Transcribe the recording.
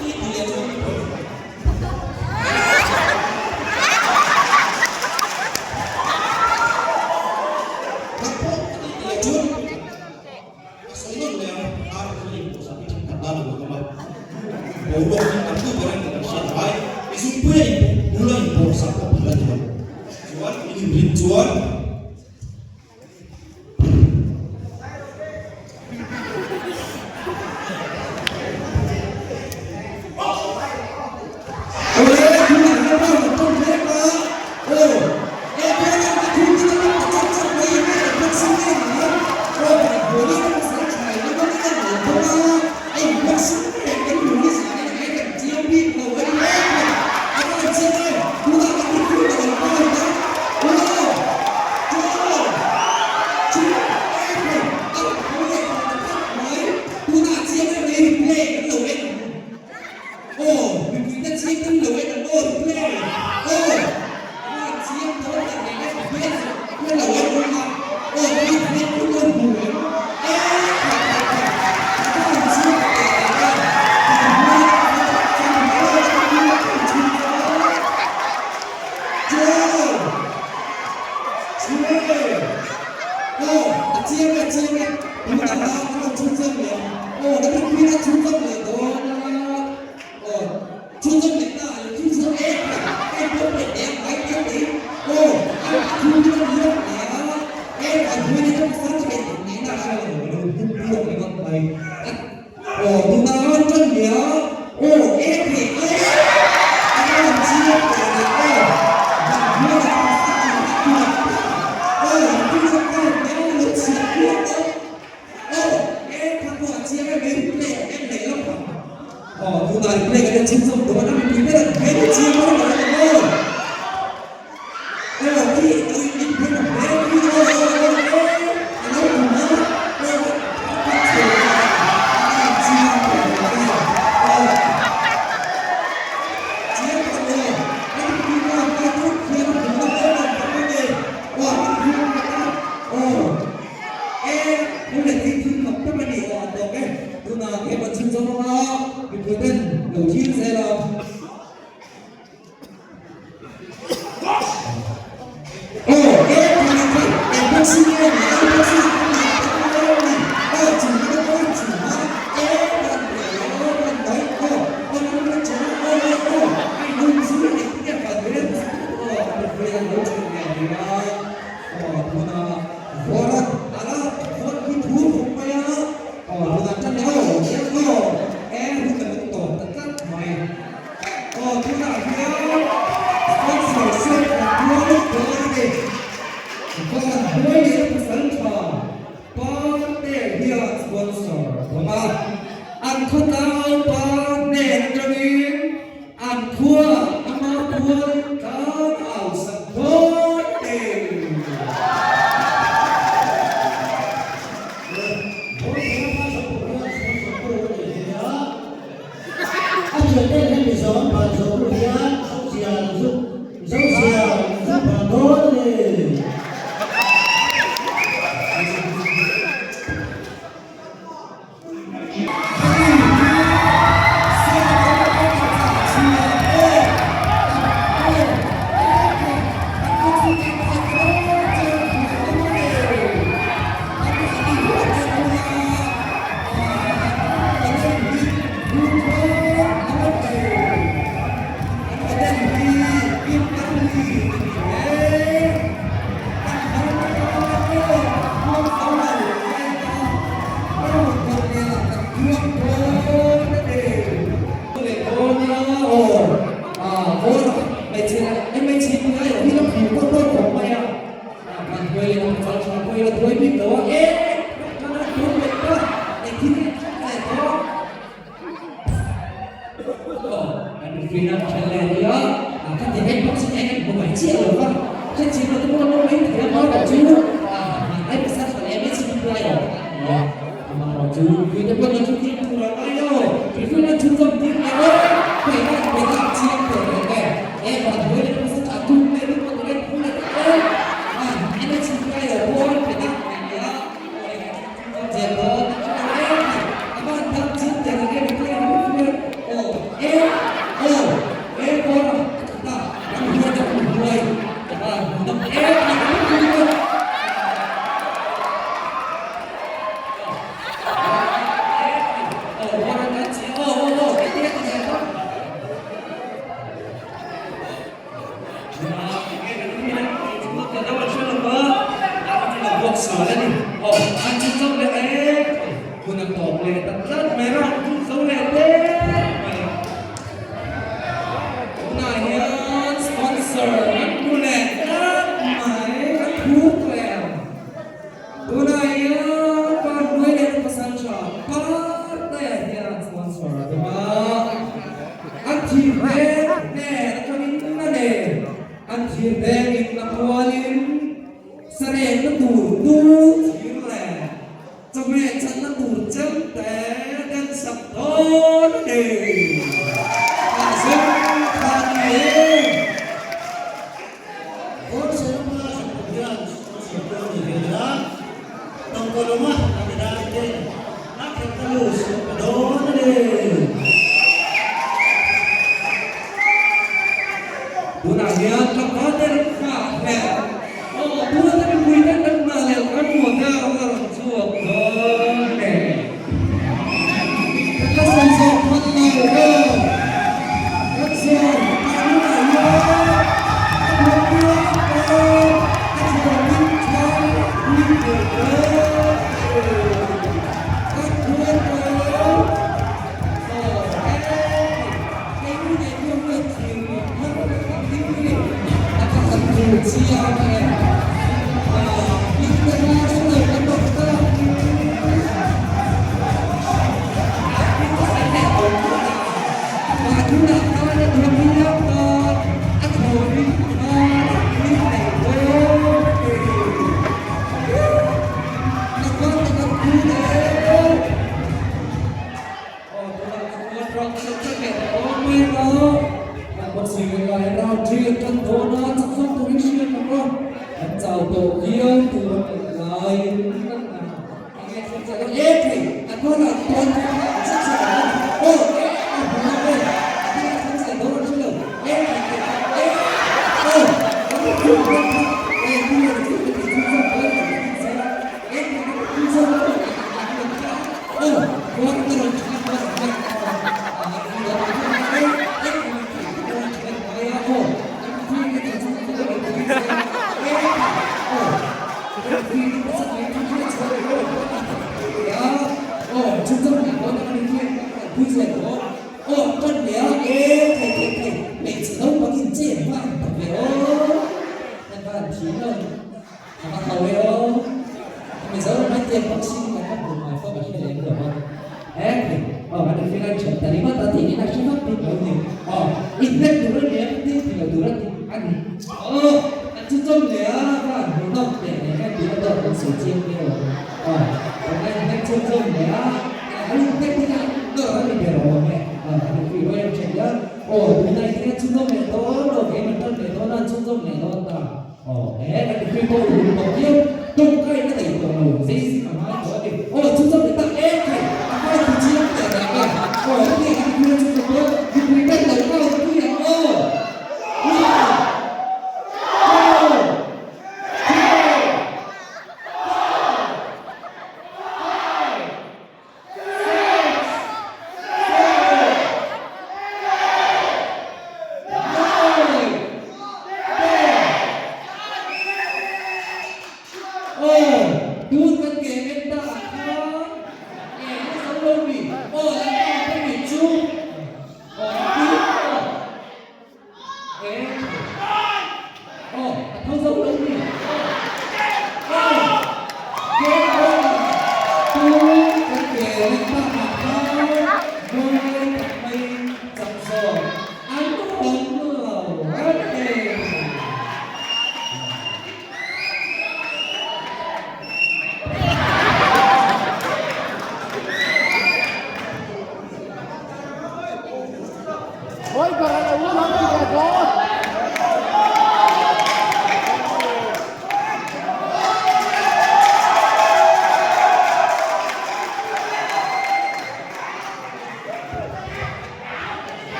I tih leh chuan i buai lo mai. Nang pawh a tih leh chuan a sawi nawn leh a, ar hi in pawh sak hi thenkhat tan a lo awm a, boruak hi tam deuh ber in kan hriat a ngai. I zungpuia in bula in pawh sak pawh phal a ni lo. Chuan in inrin chuan. thir deng hnen atangin a nei. An thir dengin a kualin sarehna tur tul thir leh chawhmeh channa tur chemte den sak dawn a ni. Thah zawng kha a ni e. Kawlsawmpa Sangkawm hian sawn siam dawn a ni ve a, tangka lawma a mi dai ten a khelhna lu siam pe dawn a ni. Tunah hian tlangval te ram kha leh aw tuna te mipui ten kan hna leh kan hmuh te a rawn chhuak dawn a ni. Kan la sawi zawk hman lo aw. Kan sawi hman hunah hian a hmuhpui pawh a chhuahpui thar pui thei dawn a ni. Kan khuan pawh aw hei hei nu nei tu hian thir thar kan ding ni a ka han tur chiang e. Hming te kha hre lo kan awm ta.